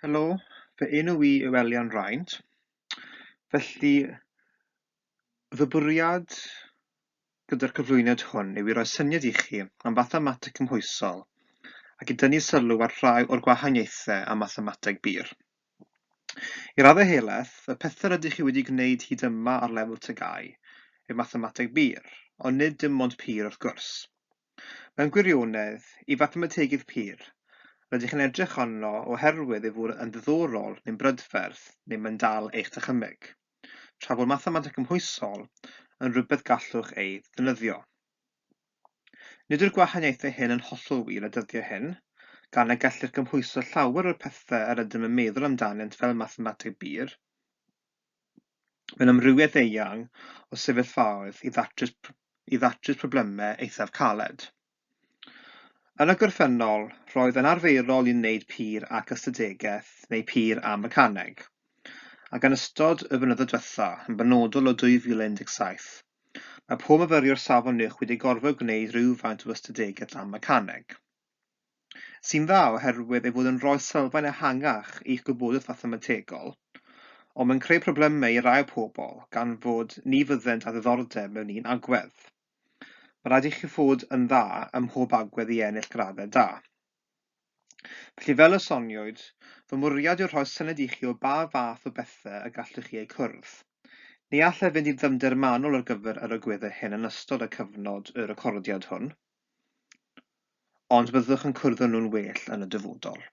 Helo, fy enw i yw Elian Rhind. Felly, fy bwriad gyda'r cyflwyniad hwn yw i roi syniad i chi am fathemateg cymhwysol ac i dynnu sylw ar rhai o'r gwahaniaethau â mathemateg bur. I raddau helaeth, y pethau rydych chi wedi gwneud hyd yma ar lefel TGAU yw mathemateg bur, ond nid dim ond pur wrth gwrs. Mewn gwirionedd, i fathemategydd pur, rydych chi'n edrych arno oherwydd ei fod yn ddiddorol neu'n brydferth neu mae'n dal eich dychymyg, tra bod mathemateg cymhwysol yn rhywbeth gallwch ei ddefnyddio. Nid yw'r gwahaniaethau hyn yn hollol wir y dyddiau hyn, gan y gellir cymhwyso llawer o'r pethau yr ydym yn meddwl amdanynt fel mathemateg bur mewn amrywiaeth eang o sefyllfaoedd i ddatrys, i ddatrys problemau eithaf caled. Yn y gorffennol, roedd yn arferol i wneud pur ac ystadegaeth neu pur a mecaneg, ac yn ystod y blynyddoedd diwetha, yn benodol o 2017, mae pob myfyriwr safon uwch wedi gorfod gwneud rhywfaint o ystadegaeth a mecaneg. Sy'n dda oherwydd ei fod yn rhoi sylfaen ehangach i'ch gwybodaeth fathemategol, ond mae'n creu problemau i rai pobl gan fod ni fyddent â ddiddordeb mewn un agwedd. Mae rhaid i chi fod yn dda ym mhob agwedd i ennill graddau da. Felly fel y soniwyd, fy mwriad yw rhoi syniad i chi o ba fath o bethau y gallwch chi eu cwrdd. Ni allai fynd i ddyfnder manwl ar gyfer yr agweddau hyn yn ystod y cyfnod y recordiad hwn, ond byddwch yn cwrdd â nhw'n well yn y dyfodol.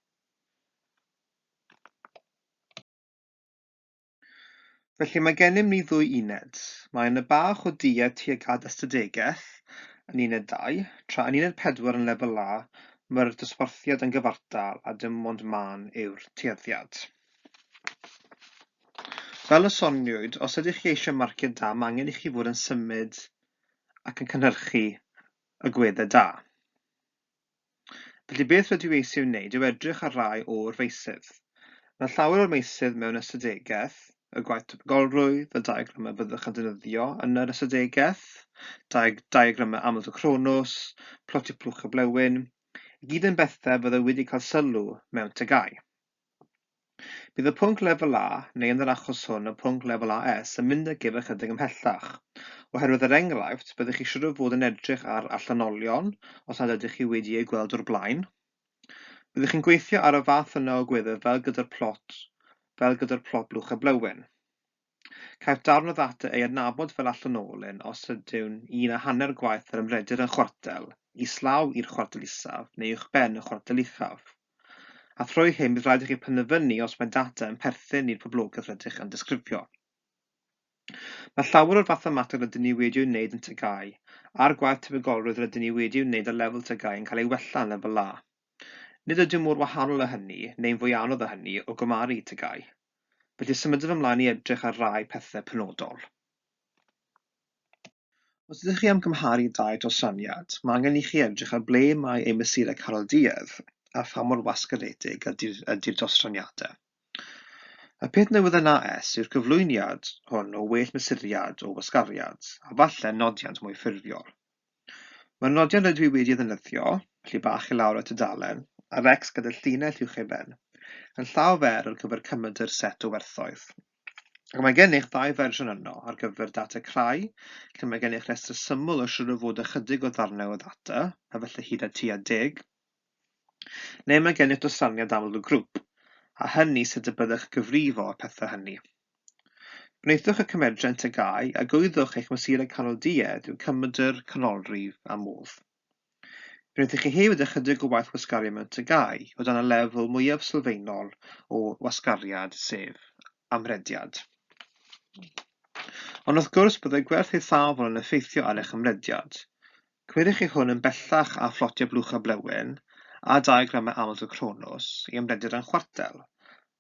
Felly mae gennym ni ddwy uned. Mae yna bach o duedd tuag at ystadegaeth yn uned 2, tra yn uned 4 yn lefel A, mae'r dosbarthiad yn gyfartal a dim ond mân yw'r tueddiad. Fel y soniwyd, os ydych chi eisiau marciau da, mae angen i chi fod yn symud ac yn cynhyrchu agweddau da. Felly beth rydw i eisiau wneud yw edrych ar rai o'r feysydd. Mae llawer o'r meysydd mewn ystadegaeth, y gwaith tebygolrwydd, y diagramau byddwch yn defnyddio yn yr ystadegaeth, diagramau aml-Cronus, plotio plwch y blewyn, i gyd yn bethau fyddai wedi cael sylw mewn TGAU. Bydd y pwnc lefel A, neu yn yr achos hwn y pwnc lefel AS, yn mynd ag ef ychydig ymhellach, oherwydd er enghraifft, byddwch chi siŵr o fod yn edrych ar allanolion os nad ydych chi wedi eu gweld o'r blaen. Byddwch chi'n gweithio ar y fath yna o agweddau fel gyda'r plot, fel gyda'r plot blwch a blewyn. Caiff darn o ddata ei adnabod fel allanolyn os ydyw'n un a hanner gwaith yr ymrediad yn chwartel, islaw i'r chwartel isaf neu uwchben y chwartel uchaf. A thrwy hyn bydd rhaid i chi penderfynu os mae data yn perthyn i'r poblogaeth rydych yn disgrifio. Mae llawer o'r fathemateg rydyn ni wedi ei wneud yn TGAU a'r gwaith tebygolrwydd rydyn ni wedi ei wneud ar lefel TGAU yn cael ei wella yn lefel A. Nid ydyw mor wahanol â hynny, neu'n fwy anodd â hynny, o gymharu TGAU. Felly symudaf ymlaen i edrych ar rai pethau penodol. Os ydych chi am gymharu dau dosraniad, mae angen i chi edrych ar ble mae eu mesurau canol-duedd a pha mor wasgaredig ydy'r ydy dosraniadau. Y peth newydd yn AS yw'r cyflwyniad hwn o well mesuriad o wasgariad, a falle nodiant mwy ffurfiol. Mae'r nodiant rydw i wedi ei ddefnyddio, felly bach i lawr y tudalen, a'r X gyda llinell uwch ei ben, yn llaw fer ar gyfer cymryd set o werthoedd. Ac mae gennych ddau fersiwn yno ar gyfer data crai, lle mae gennych restr syml o siŵr o fod ychydig o ddarnau o ddata, a felly hyd at tua 10, neu mae gennych dosraniad aml o grŵp, a hynny sut y byddwch yn cyfrifo y pethau hynny. Gwnaethoch y cymedrau yn TGAU a gwyddwch eich mesurau canol duedd yw cymedr, canolrif a modd. Fe wnaethoch chi hefyd ychydig o waith wasgaru mewn TGAU o dan y lefel mwyaf sylfaenol o wasgariad, sef amrediad. Ond wrth gwrs, byddai gwerth eithafol yn effeithio ar eich amrediad. Cymerwch chi hwn yn bellach â phlotio blwch a blewyn a diagramau aml-Cronus i amrediad yn chwartel,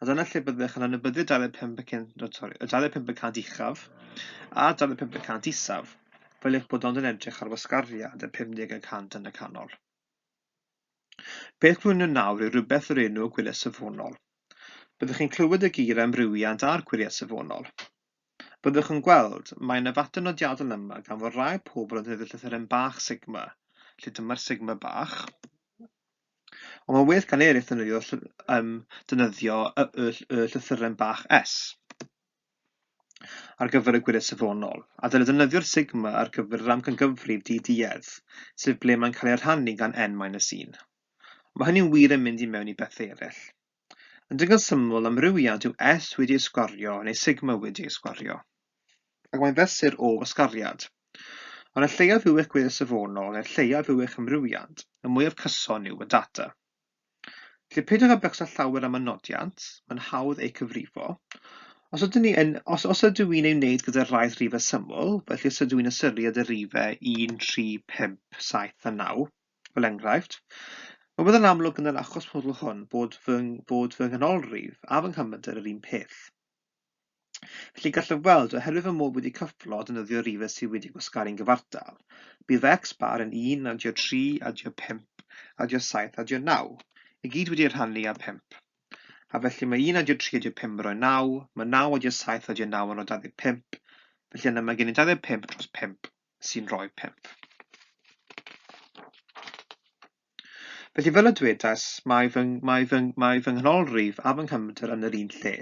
a dyna lle byddwch yn anwybyddu 25, sorry, 25% uchaf a 25% isaf, fel eich bod ond yn edrych ar wasgariad y 50% yn y canol. Beth cyflwynwn nawr yw rhywbeth o'r enw gwyliau safonol. Byddwch chi'n clywed y geiriau amrywiant a'r gwyliau safonol. Byddwch yn gweld, mae yna fater nodiadol yma gan fod rai pobl yn defnyddio llythyren bach sigma, lle dyma'r sigma bach. Ond mae'n well gan eraill ddefnyddio y llythyren bach s ar gyfer y gwyriad safonol, a dylai defnyddio'r sigma ar gyfer yr amcangyfrif di-duedd, sef ble mae'n cael ei rhannu gan n minus 1. Mae hynny'n wir yn mynd i mewn i bethau eraill. Yn digon syml, amrywiad yw s wedi ei sgwario neu sigma wedi ei sgwario, ac mae'n fesur o wasgariad. Ond y lleiaf yw eich gwyriad safonol neu'r lleiaf yw eich amrywiad, y mwyaf cyson yw y data. Felly peidiwch â becso llawer am y nodiant, mae'n hawdd eu cyfrifo. Os ydyn ni yn, os, os ydw i'n ei wneud gyda rai rhifau syml, felly os ydw i'n ystyried y rhifau 1, 3, 5, 7 a 9, fel enghraifft, mae bydd yn amlwg yn yr achos penodol hwn bod fy nghanolrif a fy nghymydr yr un peth. Felly gallaf weld, oherwydd fy mod wedi cyfflo a defnyddio rhifau sydd wedi gwasgaru'n gyfartal, bydd fy x bar yn 1, adio 3, adio 5, adio 7, adio 9, i gyd wedi rhannu â 5. A felly mae 1 adio 3 adio 5 yn rhoi 9, mae 9 adio 7 adio 9 yn rhoi 25, felly yna mae gen i 25 dros 5 sy'n rhoi 5. Felly fel y dwedais, mae fy nghanolrif a fy nghymydr yn yr un lle.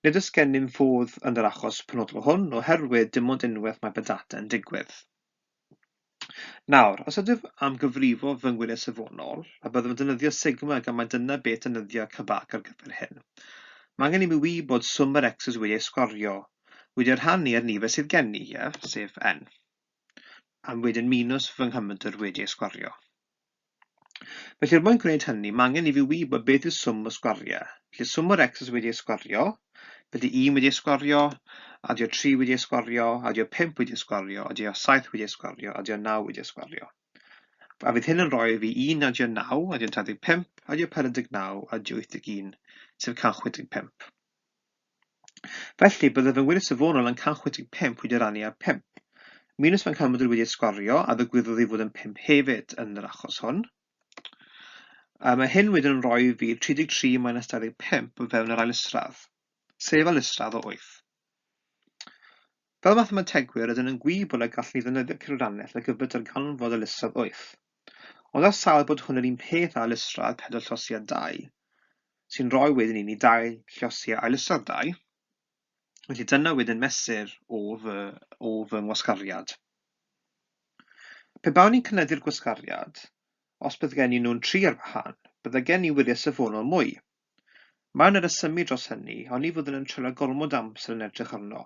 Nid oes gennym fodd yn yr achos penodol hwn oherwydd dim ond unwaith mae fy data yn digwydd. Nawr, os ydw am gyfrifo fy ngwyriad safonol, a byddaf yn defnyddio sigma gan mai dyna beth defnyddio CBAC ar gyfer hyn, mae angen i mi wybod swm yr x's wedi ei sgwario, wedi ei rhannu ar nifer sydd gen i, ie, sef n, a wedyn minus fy nghymydr wedi ei sgwario. Felly, er mwyn gwneud hynny, mae angen i fi wybod beth yw swm y sgwariau. Felly, swm o'r x's wedi ei sgwario, felly 1 wedi ei sgwario, adio 3 wedi ei sgwario, adio 5 wedi ei sgwario, adio 7 wedi ei sgwario, adio 9 wedi ei sgwario. A fydd hyn yn rhoi fi 1 adio 9, adio 25, adio 49, adio 81, sef 165. Felly, bydde fy ngwyriad safonol yn 165 wedi rannu â 5. Minus fy nghymydr wedi ei sgwario, a ddigwyddodd ei fod yn 5 hefyd yn yr achos hwn. A mae hyn wedyn yn rhoi fi 33 minus 25 o fewn yr ail isradd, sef ail isradd o 8. Fel mathemategwyr, rydyn yn gwybod y gallwn ni ddefnyddio cyfrannell ar gyfer darganfod ail isradd 8. Ond ar sail bod hwn yr un peth â ail isradd 4 llosi a 2, sy'n rhoi wedyn i ni 2 llosi a ail isradd 2, felly dyna wedyn mesur o fy ngwasgariad. Pe bawn i'n cynyddu'r gwasgariad, os bydd gen i nhw'n 3 ar wahân, byddai gen i wyriad safonol mwy. Mae yna resymu dros hynny, ond ni fyddwn yn treulio gormod o amser yn edrych arno.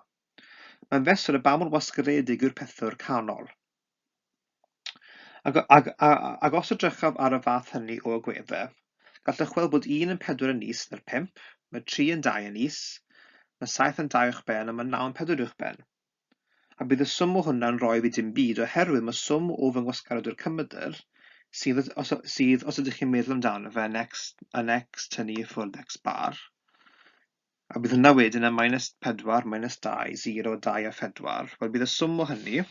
Mae'n fesur o ba mor wasgaredig yw'r pethau o'r canol. Ac os edrychaf ar y fath hynny o agweddau, gallwch weld bod 1 yn 4 yn is na'r 5, mae 3 yn 2 yn is, mae 7 yn 2 uwchben a mae 9 yn 4 uwchben. A bydd y swm o hwnna'n rhoi fi dim byd oherwydd mae swm o fy ngwasgariad o'r cymydr sydd, os ydych chi'n meddwl amdano fe, yn x tynnu i ffwrdd x bar, a bydd hwnna wedyn yn minus 4, minus 2, 0, 2 a 4. Wel, bydd y swm o hynny,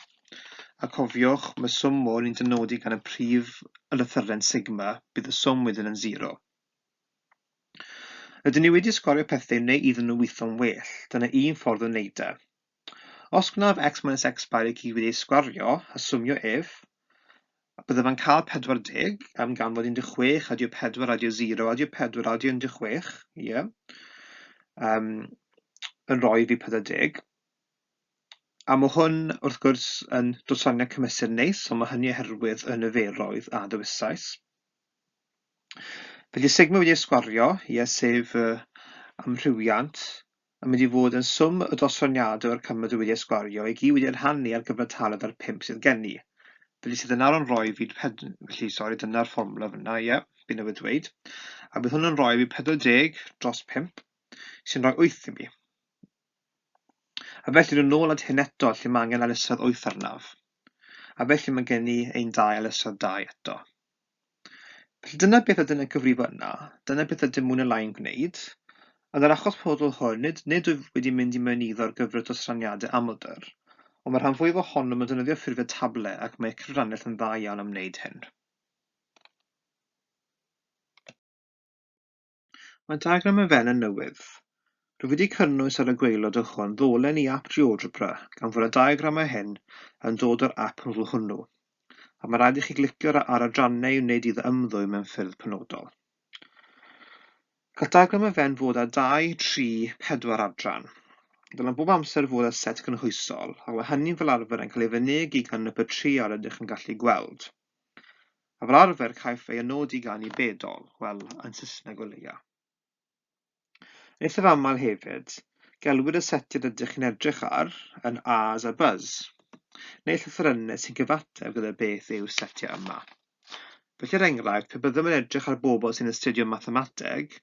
a cofiwch, mae swm o ni'n dynodi gan y prif lythyren sigma, bydd y swm wedyn yn 0. Rydyn ni wedi sgwario pethau neu iddyn nhw weithio'n well. Dyna un ffordd o wneud e. Os gwnaf x minus x bar i gyd wedi ei sgwario a swmio ef, byddaf yn cael 40 am ganfod 16 adio 4 adio 0 adio 4 adio 16, ie, yn rhoi fi 40. A mae hwn, wrth gwrs, yn dosraniad cymysur neis, ond mae hynny oherwydd y niferoedd a ddewisais. Felly sigma wedi ei sgwario, ie, sef amrywiant, yn mynd i fod yn swm y dosraniadau o'r cymydr wedi ei sgwario i gyd wedi ei rhannu ar gyfartaledd ar 5 sydd gen i. Felly sydd yn awr yn rhoi fi felly, sori, dyna'r fformwla fyna, ie, fi newydd dweud. A bydd hwn yn rhoi fi 40 dros 5, sy'n rhoi 8 i mi. A felly rwy'n nôl at hyn eto lle mae angen ail isradd 8 arnaf. A felly mae gen i ein 2 ail isradd 2 eto. Felly dyna beth ydyn yn cyfrifo yna, dyna beth ydyn mwy neu lai'n gwneud. Yn yr achos penodol hwn, nid wyf wedi mynd i mewn iddo ar gyfer y dosraniadau amlder, ond mae rhan fwyaf ohonom yn defnyddio ffurfiau tablau ac mae cyfrannell yn dda iawn am wneud hyn. Mae diagram y fen yn newydd. Rwyf wedi cynnwys ar y gwaelod o hwn ddolen i ap GeoGebra gan fod y diagramau hyn yn dod o'r ap penodol hwnnw. A mae rhaid i chi glicio ar adrannau i wneud iddo ymddwyn mewn ffyrdd penodol. Gall diagram y Venn fod â 2, 3, 4 adran. Dylai bob amser fod â set gynhwysol, ac mae hynny'n fel arfer yn cael ei fynegi gan y patrïau rydych yn gallu gweld. A fel arfer caiff ei anodi gan ei bedol, wel, yn Saesneg o leia. Yn eithaf aml hefyd, gelwir y setiau rydych chi'n edrych ar yn A's a B's, neu llythrennau sy'n cyfateb gyda beth yw'r setiau yma. Felly er enghraifft, pe byddem yn edrych ar bobl sy'n astudio mathemateg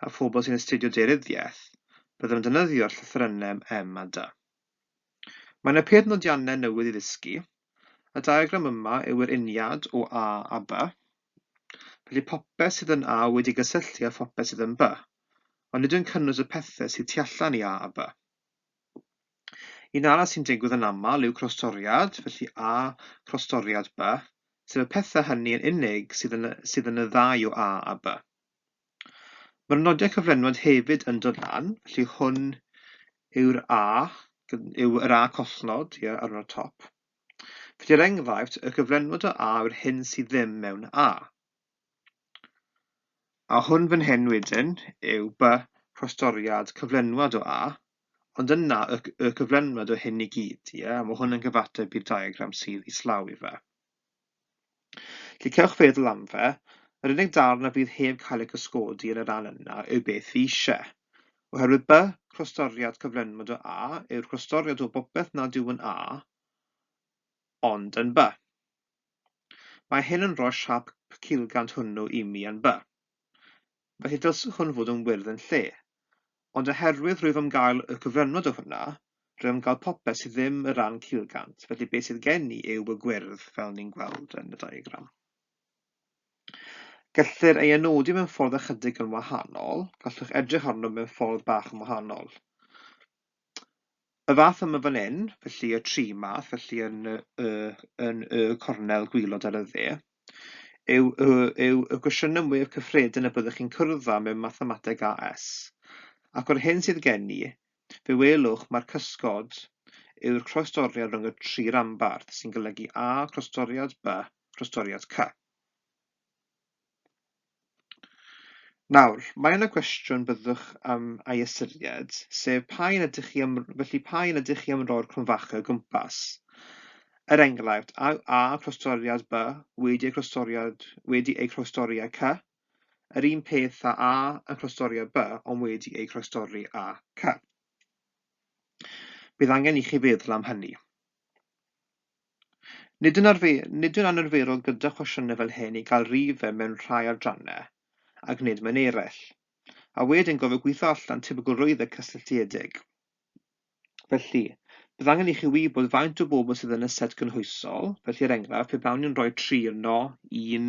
a phobl sy'n astudio daearyddiaeth, byddem yn defnyddio'r llythrennau M a D. Mae yna peth nodiannau newydd i ddysgu. Y diagram yma yw yr uniad o A a B. Felly popeth sydd yn A wedi gysylltu â phopeth sydd yn B, ond nid yw'n cynnwys y pethau sydd tu allan i A a B. Un arall sy'n digwydd yn aml yw croestoriad, felly A croestoriad B, sef y pethau hynny yn unig sydd yn y ddau o A a B. Mae'r nodiad cyflenwad hefyd yn dod lan, felly hwn yw'r A, yw yr A collnod, ie, ar y top. Felly er enghraifft, y cyflenwad o A yw'r hyn sydd ddim mewn A. A hwn fan hyn wedyn yw B croestoriad cyflenwad o A, ond yna y cyflenwad o hyn i gyd, ie, a mae hwn yn cyfateb i'r diagram sydd islaw i fe. Felly cewch feddwl am fe, yr unig darn a fydd heb cael ei gysgodi yn y rhan yna yw beth fi eisiau. Oherwydd B croestoriad cyflenwad o A yw'r croestoriad o bopeth nad yw yn A, ond yn B. Mae hyn yn rhoi siâp cilgant hwnnw i mi yn B. Felly dylse hwn fod yn wyrdd yn lle, ond oherwydd rwyf am gael y cyflenwad o hwnna, rwyf am gael popeth sydd ddim y ran cilgant, felly beth sydd gen i yw y gwyrdd fel ni'n gweld yn y diagram. Gellir ei anodi mewn ffordd ychydig yn wahanol, gallwch edrych arno mewn ffordd bach yn wahanol. Y fath yma fan hyn, felly y tri math, felly yn y cornel gwaelod ar y dde, yw y cwestiynau mwyaf cyffredin y byddwch chi'n cwrdd â mewn mathemateg AS. Ac o'r hyn sydd gen i, fe welwch mae'r cysgod yw'r croestoriad rhwng y tri ranbarth, sy'n golygu A, croestoriad B, croestoriad C. Nawr, mae yna gwestiwn byddwch am ei ystyried, sef pa un ydych chi am, felly pa un ydych chi am roi'r cromfachau o gwmpas? Er enghraifft, A croestoriad B wedi ei croestori â C, yr un peth â A yn croestori â B ond wedi ei croestori â C. Bydd angen i chi feddwl am hynny. Nid yw'n anarferol gyda chwestiynau fel hyn i gael rifau mewn rhai adrannau ac nid mewn eraill, a wedyn gofio gweithio allan tebygolrwyddau cysylltiedig. Felly, bydd angen i chi wybod faint o bobl sydd yn y set gynhwysol, felly er enghraifft, pe bawn i'n rhoi 3 yno, 1,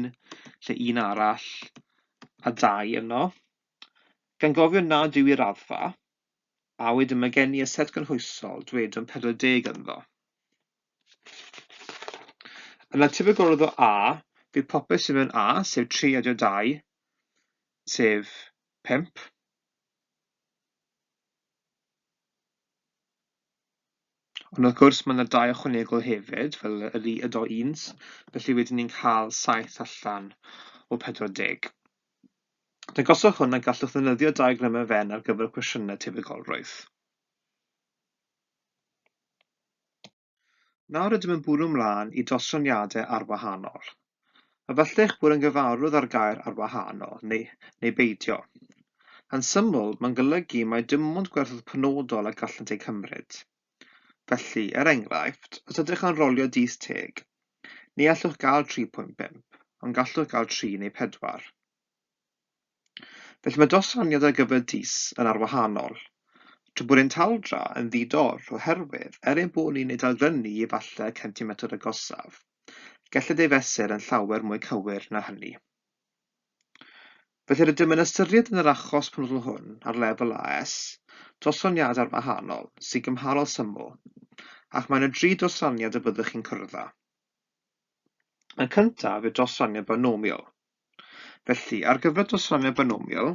lle 1 arall, a 2 yno, gan gofio nad yw i raddfa, a wedyn mae gen i y set gynhwysol, dwedwn 40 ynddo. Yna tebygolrwydd o A, fydd popeth sydd mewn A, sef 3 adio 2, sef 5. Ond wrth gwrs mae yna 2 ychwanegol hefyd, fel y dou uns, felly wedyn ni'n cael 7 allan o 40. Dangoswch hwn a gallwch ddefnyddio diagramau Venn ar gyfer cwestiynau tebygolrwydd. Nawr rydym yn bwrw ymlaen i dosraniadau arwahanol. A falle eich bod yn gyfarwydd â'r gair arwahanol neu beidio. Yn syml, mae'n golygu mai dim ond gwerthoedd penodol a gallant eu cymryd. Felly, er enghraifft, os ydych yn rolio dis teg, ni allwch gael 3.5, ond gallwch gael 3 neu 4. Felly mae dosraniad ar gyfer dis yn arwahanol, tra bod ein taldra yn ddi-dor oherwydd er ein bod ni'n ei dalgrynnu i efallai centimetr agosaf, gellid ei fesur yn llawer mwy cywir na hynny. Felly rydym yn ystyried yn yr achos penodol hwn ar lefel AS dosraniad arwahanol sy'n gymharol syml, ac mae yna dri dosraniad y byddwch chi'n cwrdd â. Y cyntaf yw dosraniad binomial. Felly, ar gyfer dosraniad binomial,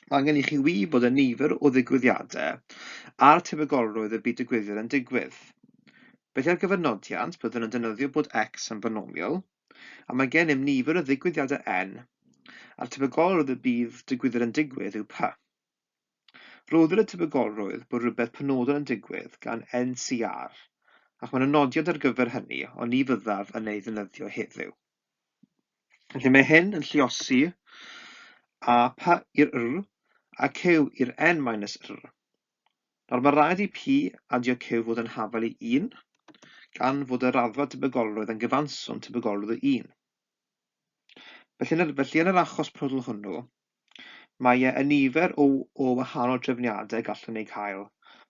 mae angen i chi wybod y nifer o ddigwyddiadau a'r tebygolrwydd y bydd digwyddiad yn digwydd. Felly ar gyfer nodiant, byddwn yn defnyddio bod x yn binomial, a mae gennym nifer o ddigwyddiadau n, a'r tebygolrwydd y bydd digwyddiad yn digwydd yw p. Rhoddir y tebygolrwydd bod rhywbeth penodol yn digwydd gan NCR, ac mae 'na nodiad ar gyfer hynny, ond ni fyddaf yn ei ddefnyddio heddiw. Felly mae hyn yn lluosi a p i'r r a q i'r n minus r. Nawr mae rhaid i p adio q fod yn hafal i 1, gan fod y raddfa tebygolrwydd yn gyfanswm tebygolrwydd o 1. Felly yn yr achos penodol hwnnw, mae e y nifer o wahanol drefniadau gallwn eu cael,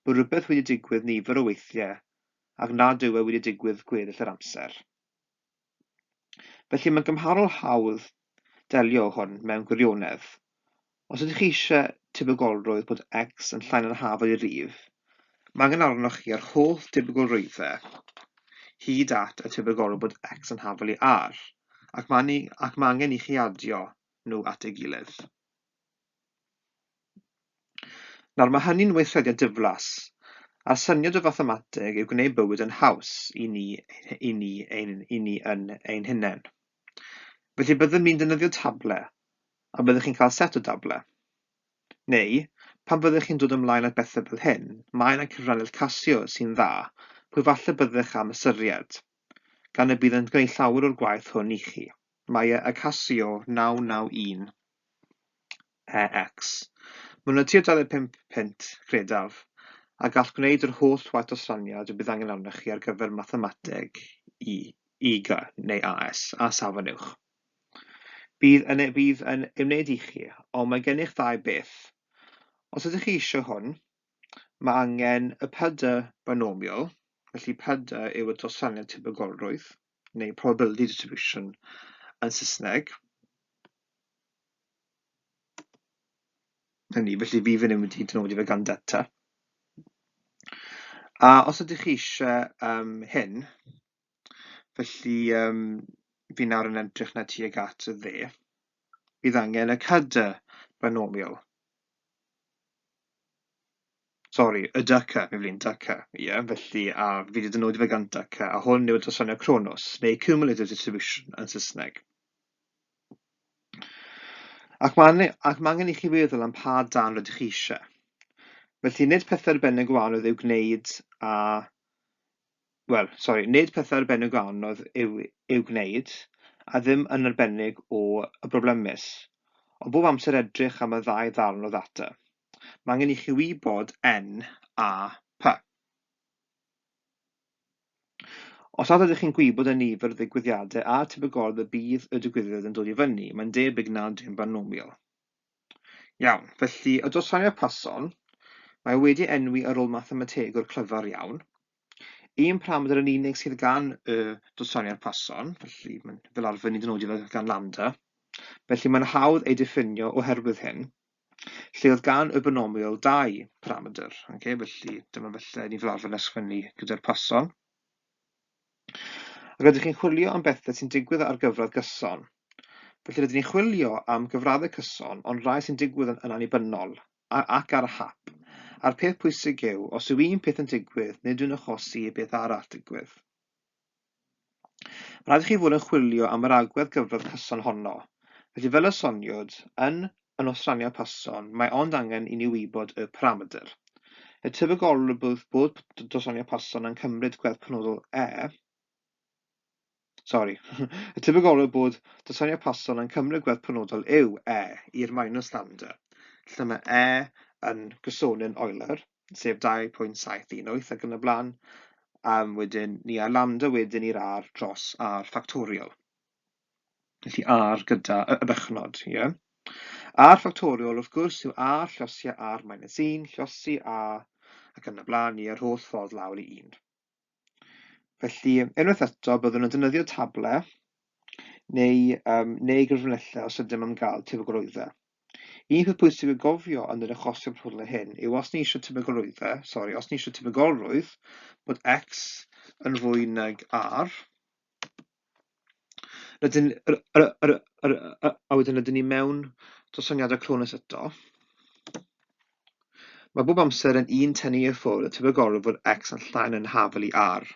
bod rhywbeth wedi digwydd nifer o weithiau ac nad yw e wedi digwydd gweddill yr amser. Felly mae'n gymharol hawdd delio â hwn mewn gwirionedd. Os ydych chi eisiau tebygolrwydd bod x yn llai na'n hafal i rif, mae angen arnoch chi yr holl debygolrwyddau hyd at y tebygolrwydd bod x yn hafal i r, ac mae angen i chi adio nhw at ei gilydd. Nawr mae hynny'n weithrediad diflas, a'r syniad o fathemateg yw gwneud bywyd yn haws i ni, i ni, ein, i ni yn ein hunain. Felly byddwn ni'n defnyddio table, a byddwch chi'n cael set o dable. Neu, pan fyddwch chi'n dod ymlaen at bethau fel hyn, mae yna cyfraniad Casio sy'n dda, pwy falle byddech am ystyried, gan y bydd yn gwneud llawer o'r gwaith hwn i chi. Mae e y Casio 991. EX. Maen nhw tua 25 punt, credaf, a gall gwneud yr holl waith dosraniad y bydd angen arnoch chi ar gyfer mathemateg i UG neu AS a safon uwch. Bydd yn ei wneud i chi, ond mae gennych ddau beth. Os ydych chi eisiau hwn, mae angen y PD binomial, felly PD yw y dosraniad tebygolrwydd, neu probability distribution yn Saesneg. Hynny, felly fi fan hyn wedi dynodi fe gan delta. A os ydych chi eisiau hyn, felly fi nawr yn edrych na tuag at y dde, bydd angen y CD binomial. Sori, y DK, mi flin, DK, ie, felly, a fi wedi dynodi fe gan DK, a hwn yw'r dosraniad Cronus, neu Cumulative Distribution yn Saesneg. Ac mae angen i chi feddwl am pa dan rydych chi eisiau. Felly nid pethau arbennig o anodd yw gwneud a... Wel, sori, nid pethau arbennig o anodd yw gwneud a ddim yn arbennig o broblemus. Ond bob amser edrych am y ddau ddarn o ddata. Mae angen i chi wybod N a P. Os nad ydych chi'n gwybod y nifer o ddigwyddiadau a'r tebygolrwydd y bydd y digwyddiad yn dod i fyny, mae'n debyg nad yw'n binomial. Iawn, felly y dosraniad Poisson, mae wedi enwi ar ôl mathemategwr clyfar iawn. Un paramedr yn unig sydd gan y dosraniad Poisson, felly mae'n fel arfer ni'n dynodi fel gan lambda. Felly mae'n hawdd ei diffinio oherwydd hyn, lle oedd gan y binomial dau paramedr. Okay, felly dyma felly ni fel arfer yn ysgrifennu gyda'r Poisson. Ac rydych chi'n chwilio am bethau sy'n digwydd ar gyfradd gyson. Felly rydyn ni'n chwilio am gyfraddau cyson, ond rai sy'n digwydd yn annibynnol ac ar hap. A'r peth pwysig yw, os yw un peth yn digwydd, nid yw'n achosi i beth arall digwydd. Mae rhaid i chi fod yn chwilio am yr agwedd gyfradd cyson honno. Felly fel y soniwyd, yn y nosraniad Poisson, mae ond angen i ni wybod y paramedr. Y tebygolrwydd bod dosraniad Poisson yn cymryd gwerth penodol e, sori, y tebygolrwydd bod dosraniad Poisson yn cymryd gwerth penodol yw e i'r minus lambda, lle mae e yn gysonyn Euler, sef 2.718 ac yn y blaen, a wedyn ni a lambda wedyn i'r r dros r ffactorial. Felly r gyda y bechnod, ie. R ffactorial wrth gwrs yw r lluosi r minus 1, lluosi a ac yn y blaen i yr holl ffordd lawr i 1. Felly, unwaith eto, byddwn yn defnyddio table neu gyfrinellau os ydym am gael tebygolrwyddau. Un peth pwysig i gofio yn yr achosion penodol hyn yw os ni eisiau tebygolrwyddau, sori, os ni eisiau tebygolrwydd bod x yn fwy nag r, rydyn, yr, yr, yr, yr, a wedyn rydyn ni mewn dosraniadau Cronus eto, mae bob amser yn un tynnu i ffwrdd y tebygolrwydd fod x yn llai na'n hafal i r.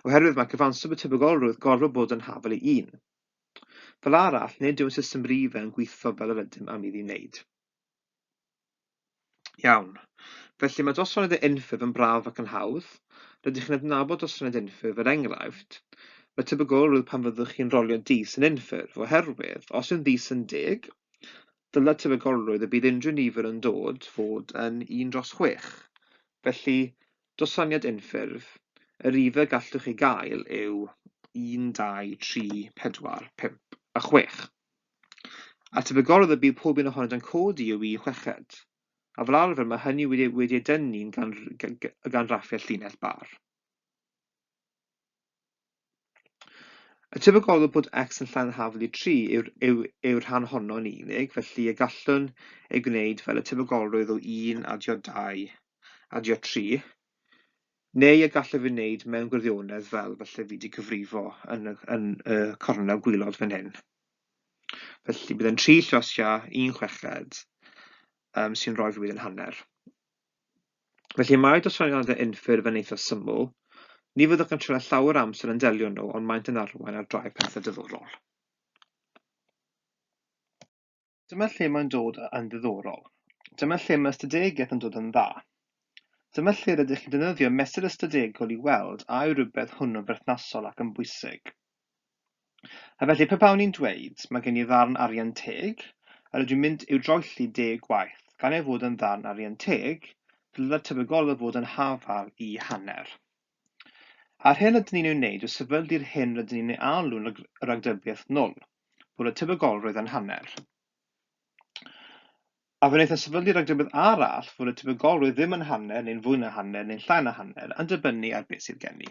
Oherwydd mae cyfanswm y tebygolrwydd gorfod bod yn hafal i 1. Fel arall, nid yw'n system rifau yn gweithio fel yr ydym am iddi wneud. Iawn. Felly mae dosraniadau unffurf yn braf ac yn hawdd. Rydych chi'n adnabod dosraniad unffurf, er enghraifft, mae tebygolrwydd pan fyddwch chi'n rolio dis yn unffurf, oherwydd os yw'n ddis yn 10, dylai tebygolrwydd y bydd unrhyw nifer yn dod fod yn 1/6. Felly, dosraniad unffurf, y rifau gallwch chi gael yw 1, 2, 3, 4, 5 a 6. A tebygolrwydd y bydd pob un ohonynt yn codi yw 1/6. A fel arfer mae hynny wedi ei dynnu gan raffiau llinell bar. Y tebygolrwydd bod x yn llai na hafal i 3 yw'r rhan honno yn unig, felly y gallwn ei gwneud fel y tebygolrwydd o 1 adio 2 adio 3, neu y gallaf ei wneud mewn gwirionedd fel falle fi wedi cyfrifo yn y cornel gwaelod fan hyn. Felly bydd yn 3 lluosia 1/6 sy'n rhoi fi wedyn hanner. Felly mae dosraniadau unffurf yn eitha syml. Ni fyddwch yn treulio llawer o amser yn delio nhw, ond maent yn arwain ar drai pethau diddorol. Dyma lle mae'n dod yn ddiddorol. Dyma lle mae ystadegaeth yn dod yn dda. Dyma lle rydych chi'n defnyddio mesur ystadegol i weld a yw rhywbeth hwnnw'n berthnasol ac yn bwysig. A felly pe bawn i'n dweud mae gen i ddarn arian teg, a rydw i'n mynd i'w droelli 10 gwaith, gan ei fod yn ddarn arian teg, dylai'r tebygolrwydd fod yn hafal i hanner. A'r hyn rydyn ni'n ei wneud yw sefydlu'r hyn rydyn ni'n ei alw'n ragdybiaeth nwl, bod y tebygolrwydd yn hanner. A fe wnaethon sefydlu ragdybiaeth arall fod y tebygolrwydd ddim yn hanner, neu'n fwy na hanner, neu'n llai na hanner, yn dibynnu ar beth sydd gen i.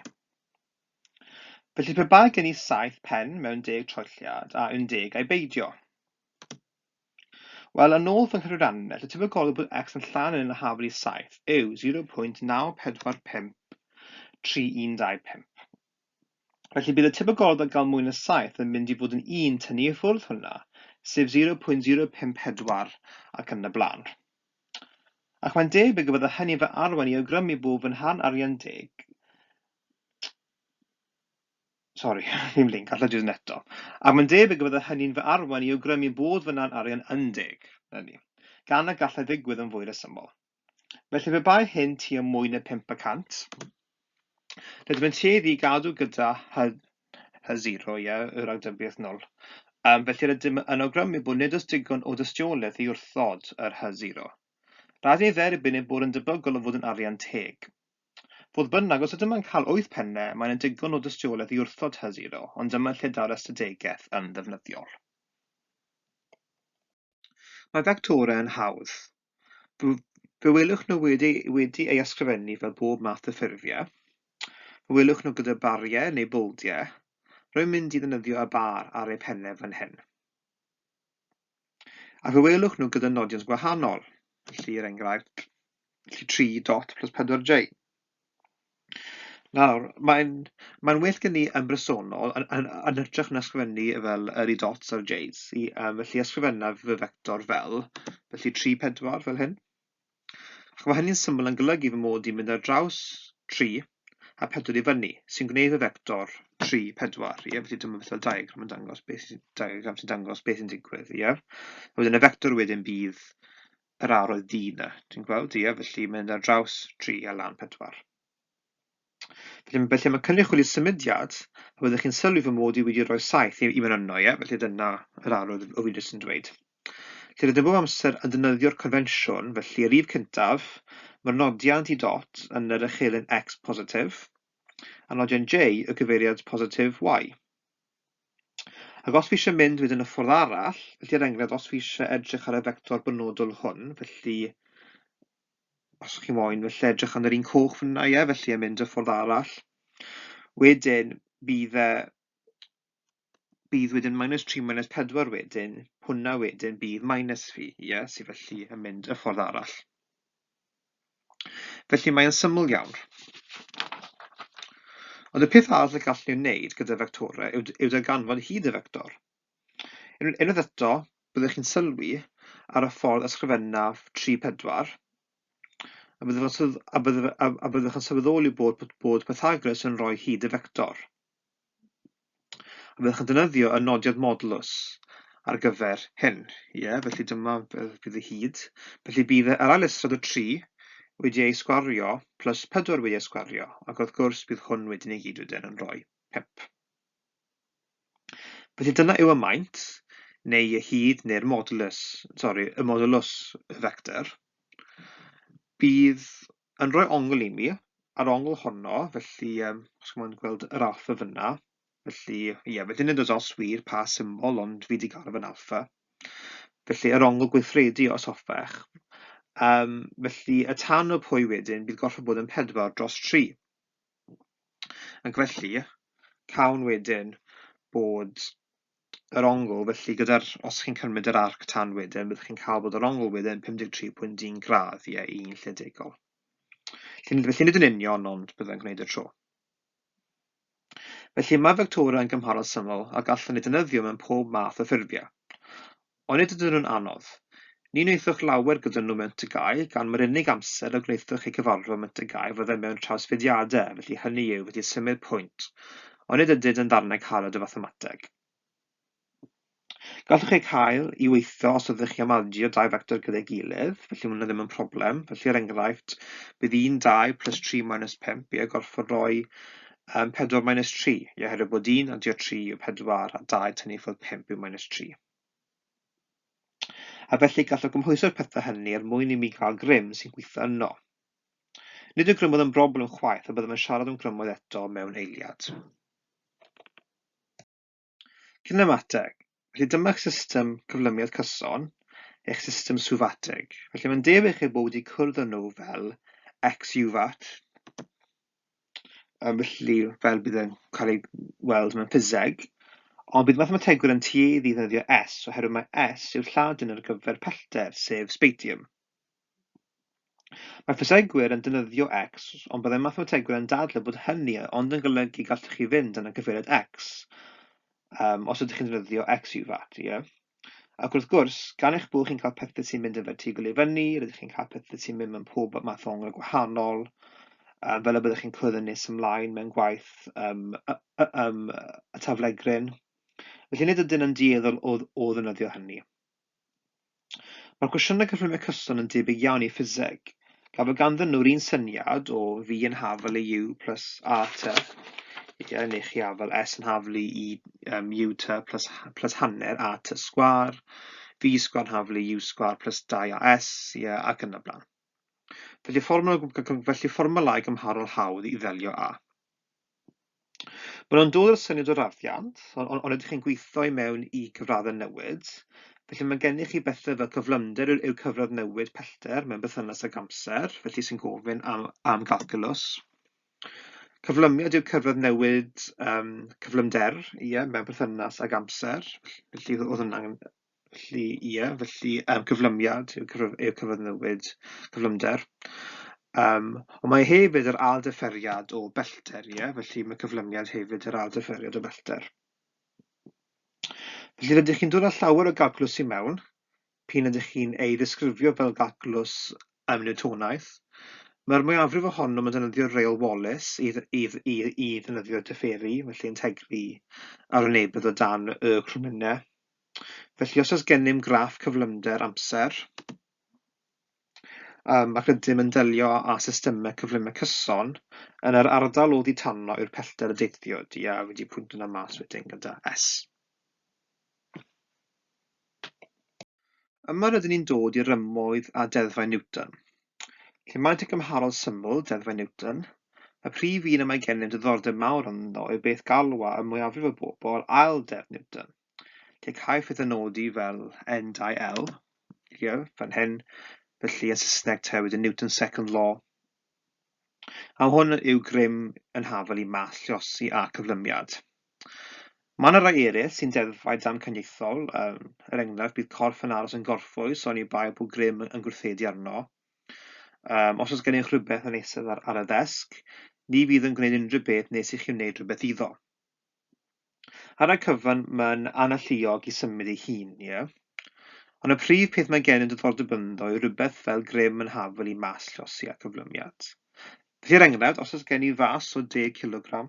Felly pe bai gen i 7 pen mewn 10 troelliad a 11 a'i beidio. Wel, yn ôl fy nghyfrifannell, y tebygolrwydd bod x yn llai na neu'n hafal i 7 yw 0.9453125. Felly bydd y tebygolrwydd o gael mwy na 7 yn mynd i fod yn 1 tynnu i ffwrdd hwnna, sef 0.054 ac yn y blaen. Ac mae'n debyg y bydde hynny fy arwain i awgrymu bod fy nharn arian deg. Sori, ddim link, allai dweud yn eto. Ac mae'n debyg y bydde hynny'n fy arwain i awgrymu bod fy nharn arian yn deg, hynny, gan y gallai ddigwydd yn fwy rhesymol. Felly pe bai hyn tua mwy na 5%, rydym yn tueddu i gadw gyda H0, ie, y ragdybiaeth nol. Felly rydym yn awgrymu bod nid oes digon o dystiolaeth i wrthod yr H0. Rhaid i ni dderbyn ei bod yn debygol o fod yn arian teg. Fodd bynnag, os ydym yn cael 8 pennau, mae'n digon o dystiolaeth i wrthod H0, ond dyma lle daw'r ystadegaeth yn ddefnyddiol. Mae fectorau yn hawdd. Fe welwch nhw wedi ei ysgrifennu fel bob math o ffurfiau. Fe welwch nhw gyda bariau neu boldiau. Rwy'n mynd i ddefnyddio y bar ar eu pennau fan hyn. A fe welwch nhw gyda nodiant gwahanol. Felly, er enghraifft, 3 dot plus 4j. Nawr, mae'n well gen i yn bersonol yn hytrach na ysgrifennu fel yr i dots a'r j's. Felly ysgrifennaf fy fector fel, felly 3, 4 fel hyn. Ac mae hynny'n syml yn golygu fy mod i'n mynd ar draws 3 a 4 i fyny, sy'n gwneud fy fector 3, 4. Ie? Felly dyma fel diagram yn dangos beth sy'n diagram sy'n dangos beth sy'n digwydd. Ie? A wedyn y fector wedyn bydd yr arwydd D yna. Ti'n gweld? Ie? Felly mynd ar draws 3 a lan 4. Felly mae cynrychioli symudiad, a byddwch chi'n sylwi fy mod i wedi rhoi 7 i mewn yno, ie? Felly dyna yr arwydd o fi jyst yn dweud. Felly rydym bob amser yn defnyddio'r confensiwn, felly y rif cyntaf, mae'r nodiant i dot yn yr echelin x positif, a nodiant j y cyfeiriad positif y. Ac os fi eisiau mynd wedyn y ffordd arall, felly er enghraifft, os fi eisiau edrych ar y fector benodol hwn, felly os chi moyn, felly edrych ar yr un coch fyna, ie, felly yn mynd y ffordd arall. Wedyn bydd wedyn minus 3 minus 4 wedyn, hwnna wedyn bydd minus fi, ie, sydd felly yn mynd y ffordd arall. Felly mae'n syml iawn. Ond y peth arall y gallwn ni wneud gyda fectorau yw darganfod hyd y fector. Unwaith eto, byddwch chi'n sylwi ar y ffordd ysgrifennaf 3, 4. A byddwch yn, a byddwch, a byddwch yn sylweddoli bod Pythagoras yn rhoi hyd y fector. A byddwch yn defnyddio y nodiad modulus ar gyfer hyn. Ie, felly dyma bydd y hyd. Felly bydd yr ail isradd o 3 wedi ei sgwario plus 4 wedi ei sgwario. Ac wrth gwrs bydd hwn wedyn i gyd wedyn yn rhoi 5. Felly dyna yw y maint, neu y hyd, neu'r modulus, sori, y modulus y vector. Bydd yn rhoi ongl i mi, a'r ongl honno, felly os chi'n gweld yr alpha fyna, felly ie, felly nid oes os wir pa symbol, ond fi wedi gael fe'n alpha. Felly yr ongl gweithredu os hoffech. Felly y tan o pwy wedyn bydd gorfod bod yn 4 dros 3. Ac felly, cawn wedyn bod yr ongl, felly gyda'r, os chi'n cymryd yr arc tan wedyn, byddwch chi'n cael bod yr ongl wedyn 53.1 gradd, ie, un lledegol. Felly nid yn union, ond byddai'n gwneud y tro. Felly mae fectorau yn gymharol syml a gallwn eu defnyddio mewn pob math o ffurfiau. Ond nid ydyn nhw'n anodd. Ni wnaethoch lawer gyda nhw mewn TGAU, gan mae'r unig amser y gwnaethoch chi cyfarfod mewn TGAU fyddai mewn trawsfudiadau, felly hynny yw wedi symud pwynt, ond nid ydynt yn ddarnau caled o fathemateg. Gallwch eu cael i weithio os ydych chi am adio dau fector gyda'i gilydd, felly mae hwnna ddim yn problem. Felly er enghraifft, bydd 1, 2 plus 3 minus 5, ie, gorfod rhoi 4 minus 3, ie, oherwydd bod 1 adio 3 yw 4 a 2 tynnu ffwrdd 5 yw minus 3. A felly gallwch gymhwyso'r pethau hynny er mwyn i mi gael grym sy'n gweithio yno. Nid yw grymoedd yn broblem chwaith a byddaf yn siarad am grymoedd eto mewn eiliad. Cinemateg. Felly dyma'ch system cyflymiad cyson, eich system swfatig. Felly mae'n debyg eich bod wedi cwrdd â nhw fel XUVAT, felly fel bydd yn cael ei weld mewn ffiseg, ond bydd mathemategwyr yn tueddu i ddefnyddio S oherwydd mae S yw'r Lladin ar gyfer pellter, sef spatium. Mae ffisegwyr yn defnyddio X, ond byddai mathemategwyr yn dadlau bod hynny ond yn golygu gallwch chi fynd yn y cyfeiriad X, os ydych chi'n defnyddio X U VAT, ie. Ac wrth gwrs, gan eich bod chi'n cael pethau sy'n mynd yn fertigol i fyny, rydych chi'n cael pethau sy'n mynd mewn pob math o ongl gwahanol, fel y byddwch chi'n cwrdd yn nes ymlaen mewn gwaith y taflegryn. Felly nid ydyn yn dueddol o ddefnyddio hynny. Mae'r cwestiynau cyflymau cyson yn debyg iawn i ffiseg, gan fod ganddyn nhw'r un syniad o V yn hafal i U plus A T, ie, neu chi hafal S yn hafal i U T plus hanner A T sgwâr, V sgwâr yn hafal i U sgwâr plus 2AS, ie, ac yn y blaen. Felly fformulau gymharol hawdd i ddelio â. Maen nhw'n dod o'r syniad o raddiant, ond ydych chi'n gweithio i mewn i cyfraddau newid. Felly mae gennych chi bethau fel cyflymder yw cyfradd newid pellter mewn berthynas ag amser, felly sy'n gofyn am galculus. Cyflymiad yw cyfradd newid cyflymder, ie, mewn perthynas ag amser, felly oedd hwnna'n, felly ie, felly cyflymiad yw cyfradd newid cyflymder. Ond mae hefyd yr ailddiferiad o bellter, ie, felly mae cyflymiad hefyd yr ailddiferiad o bellter. Felly rydych chi'n dod â llawer o galculus i mewn, p'un ydych chi'n ei ddisgrifio fel galculus Newtonaidd. Mae'r mwyafrif ohonom yn defnyddio reol Wallis i ddefnyddio diferu, felly integru arwynebedd o dan y cromliniau. Felly os oes gennym graff cyflymder amser, ac rydym yn delio â systemau cyflymau cyson, yn yr ardal oddi tano yw'r pellter y deithiwyd, ie, wedi pwyntio yna mas wedyn gyda S. Yma rydyn ni'n dod i rymoedd a deddfau Newton. Lle maent yn gymharol syml, deddfau Newton, y prif un y mae gennym diddordeb mawr ynddo yw beth galwa y mwyafrif o bobl ail deddf Newton, lle caiff ei ddynodi fel N2L, ie, fan hyn, felly yn Saesneg te wedyn Newton's second law. A hwn yw grym yn hafal i mas lluosi a cyflymiad. Mae yna rai eraill sy'n deddfau damcaniaethol, er enghraifft bydd corff yn aros yn gorffwys oni bai bod grym yn gwrthedi arno. Os oes gennych rhywbeth yn eistedd ar y ddesg, ni fydd yn gwneud unrhyw beth nes i chi wneud rhywbeth iddo. Ar y cyfan, mae'n analluog i symud ei hun, ie. Ond y prif peth mae gennym diddordeb ynddo yw rhywbeth fel grym yn hafal i mas llosi a cyflymiad. Felly er enghraifft, os oes gen i fas o 10 cilogram,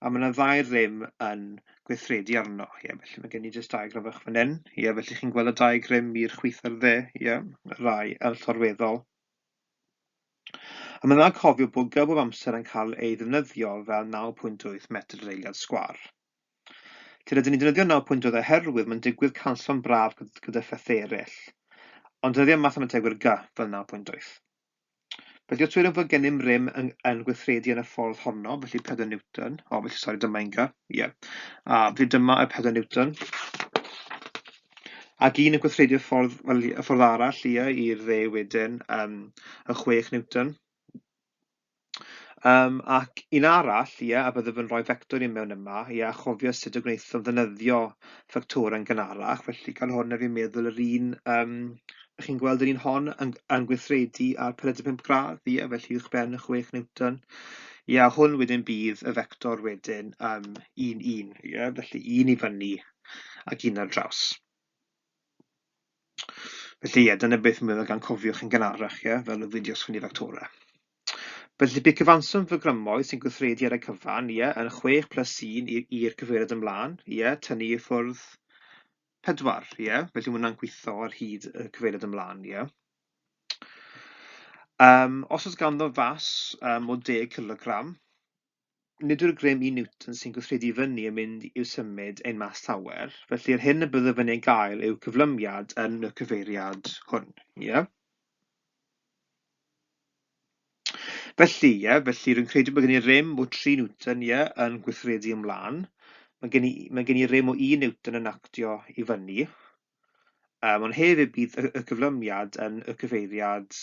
a mae yna ddau rym yn gweithredu arno, ie, felly mae gen i jyst diagram fach fan hyn, ie, felly chi'n gweld y dau grym i'r chwith a'r dde, ie, y rai yn llorweddol. A mae'n dda cofio bod G bob amser yn cael ei ddefnyddio fel 9.8 metr yr eiliad sgwâr. Lle rydyn ni'n defnyddio 9.8 oherwydd mae'n digwydd canslo'n braf gyda phethau eraill, ond defnyddio mathemategwyr G fel 9.8. Felly os dwedwn fod gennym rym yn, yn gweithredu yn y ffordd honno, felly 4 Newton, o felly sori dyma un G, ie. Yeah. A felly dyma y 4 Newton. Ac un yn gweithredu y ffordd, wel, y ffordd arall, ie, i'r dde wedyn, y 6 Newton. Ac un arall, ie, a byddaf yn rhoi fector i mewn yma, ie, a chofio sut y gwnaethom ddefnyddio ffactorau'n gynharach, felly gan hwn a fi'n meddwl yr un, chi'n gweld yr un hon yn, yn gweithredu ar 45 gradd, ie, felly uwchben y 6 Newton. Ie, a hwn wedyn bydd y fector wedyn 1, 1, ie, felly un i fyny ac un ar draws. Felly ie, dyna beth mae'n meddwl gan cofiwch yn gynharach, ie, fel y fideo sgwennu fectorau. Felly bydd cyfanswm fy grymoedd sy'n gweithredu ar y cyfan, ie, yn 6 plus 1 i'r cyfeiriad ymlaen, ie, tynnu i ffwrdd 4, ie, felly mae hwnna'n gweithio ar hyd y cyfeiriad ymlaen, ie. Os oes ganddo fas o 10 cilogram, nid yw'r grym 1 Newton sy'n gweithredu i fyny yn mynd i'w symud ein mas llawer, felly yr hyn y byddaf yn ei gael yw cyflymiad yn y cyfeiriad hwn, ie. Felly, ie, felly rwy'n credu bod gen i rym o 3 Newton, ie, yn gweithredu ymlaen. Mae gen i, mae gen i rym o 1 Newton yn actio i fyny. Ond hefyd bydd y cyflymiad yn y cyfeiriad,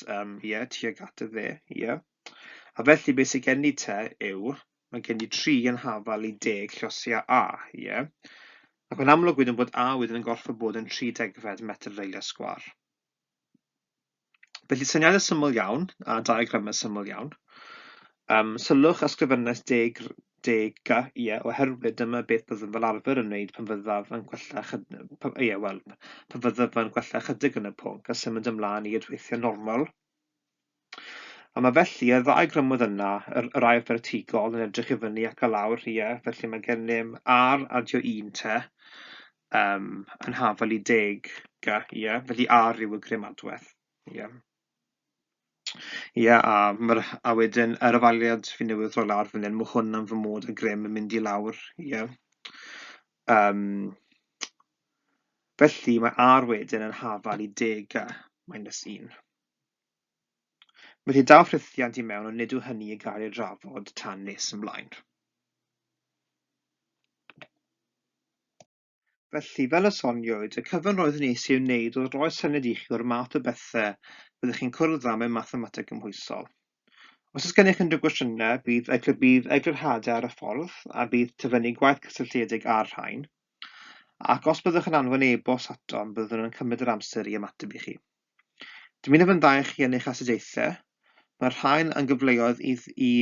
ie, tuag at y dde, ie. A felly beth sydd gen i te yw, mae gen i 3 yn hafal i 10 llosiau A, ie. Ac mae'n amlwg wedyn bod A wedyn yn gorfod bod yn 3 degfed metr yr eiliad sgwâr. Felly syniadau syml iawn, a diagramau syml iawn. Sylwch ysgrifennais 10, 10 G, ie, oherwydd dyma beth byddwn fel arfer yn wneud pan fyddaf yn gwella ie, wel, pan fyddaf yn gwella chydig yn y pwnc a symud ymlaen i adweithiau normal. A mae felly y ddau grymoedd yna, yr air fertigol yn edrych i fyny ac i lawr, ie, felly mae gennym R adio 1 te, yn hafal i 10 G, ie, felly R yw y grym adwaith, ie. Ie, a, mae'r, a wedyn yr afaliad fi newydd rhoi lawr fan hyn, mae hwn am fy mod y grym yn mynd i lawr, ie. Felly mae R wedyn yn hafal i 10 G minus 1. Felly daw ffrithiant i mewn, ond nid yw hynny i gael ei drafod tan nes ymlaen. Felly, fel y soniwyd, y cyfan roeddwn i eisiau ei wneud oedd rhoi syniad i chi o'r math o bethau fyddwch chi'n cwrdd â mewn mathemateg gymhwysol. Os oes gennych unrhyw gwestiynau, bydd, bydd eglurhadau ar y ffordd a bydd tyfynnu gwaith cysylltiedig â'r rhain. Ac os byddwch yn anfon e-bost atom, byddwn yn cymryd yr amser i ymateb i chi. Dymunaf yn dda i chi yn eich astudiaethau. Mae'r rhain yn gyfleoedd i, i,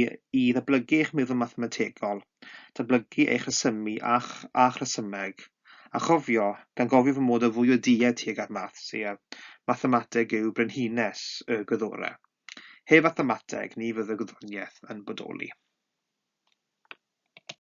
i ddatblygu eich meddwl mathemategol, datblygu eich rhesymu a'ch, a'ch rhesymeg, a chofio, gan gofio fy mod o fwy o duedd tuag at maths, ie, mathemateg yw brenhines y gwyddorau. Heb fathemateg, ni fydd y gwyddoniaeth yn bodoli.